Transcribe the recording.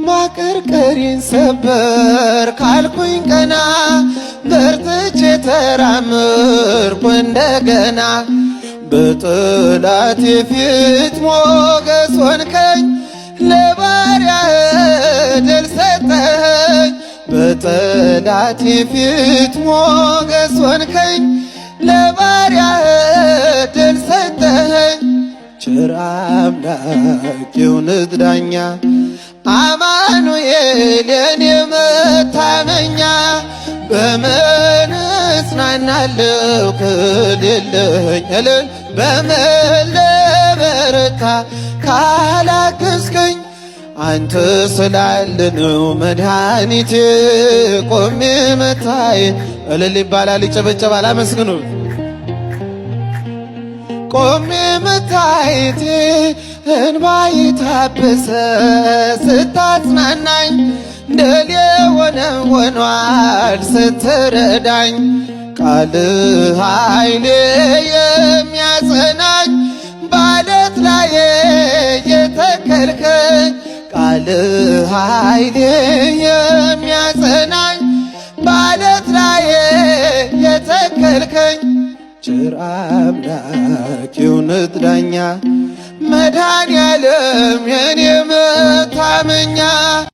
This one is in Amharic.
ማቀርቀሪን ሰበር ካልኩኝ ቀና በርትቼ ተራመድኩ እንደገና በጠላቴ ፊት ሞገስ ሆንከኝ ለባሪያህ ድል ሰጠኸኝ። በጠላቴ ፊት ሞገስ ሆንከኝ ለባሪያህ ድል ሰጠኸኝ። ቸር አምላክ የእውነት ዳኛ አማኑኤል የኔ መታመኛ በምን እጽናናለሁ ከሌለኝ እልል በምን ልበረታ ካላገዝከኝ አንተ ስላለነው መድኃኒቴ ቆሜ መታየት እልል ይባላል፣ ይጨበጨባል። አመስግኑ። ቆሜ መታየቴ እንባዬ ታበሰ ስታጽናናኝ ድል የሆነ ሆኗል ስትረዳኝ ቃል ኃይሌ የሚያጸናኝ ባለት ላይ የተከልከኝ ቃል ኃይሌ የሚያጸናኝ ባለት ላይ የተከልከኝ ቸር አምላክ የእውነት ዳኛ መድኃኔዓለም የኔ መታመኛ።